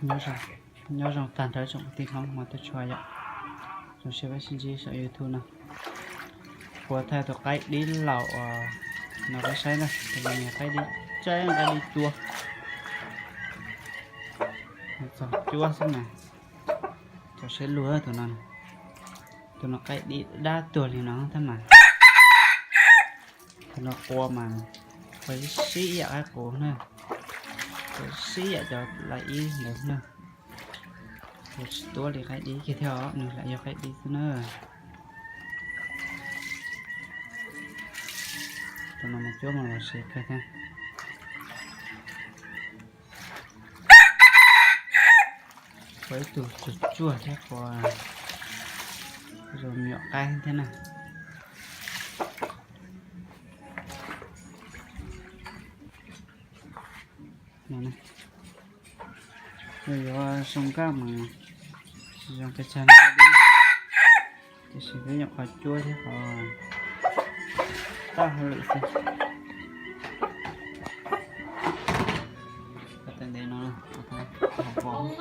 Nyob zoo, nyob zoo tag nrho tsoom kwv tij Hmoob hmov tub tshua yom. Zoo siab peb sib ntsib saum YouTube no. Kuv thaij tus qaib dib laus uas no peb saib na, tus no yog qaib dib tseeb, qaib dib cuab. Txog cuab xwb mas, txog siab luag tus no. Tus no qaib dib dab tuag li no thiab mas. Tus no qua mas qua sib yam qaib qus na, qua sib yam cov laj ib ntawd na. Qua tsis tuab li qaib dib kiag thiab os, nws lam yog qaib dib xwb na. Tus no mas cuab mas los siav kawg thiab. Qua ib tug tsuag tsuag thiab qua zoo nyuam qaib thiab na. Yog yuav zoo nkauj mas tsis zoo pes tsawg, tiam sis peb nyuam qhuav cuab thiab qhov taj hauj lwm xwb. Ntev no, hauv paus.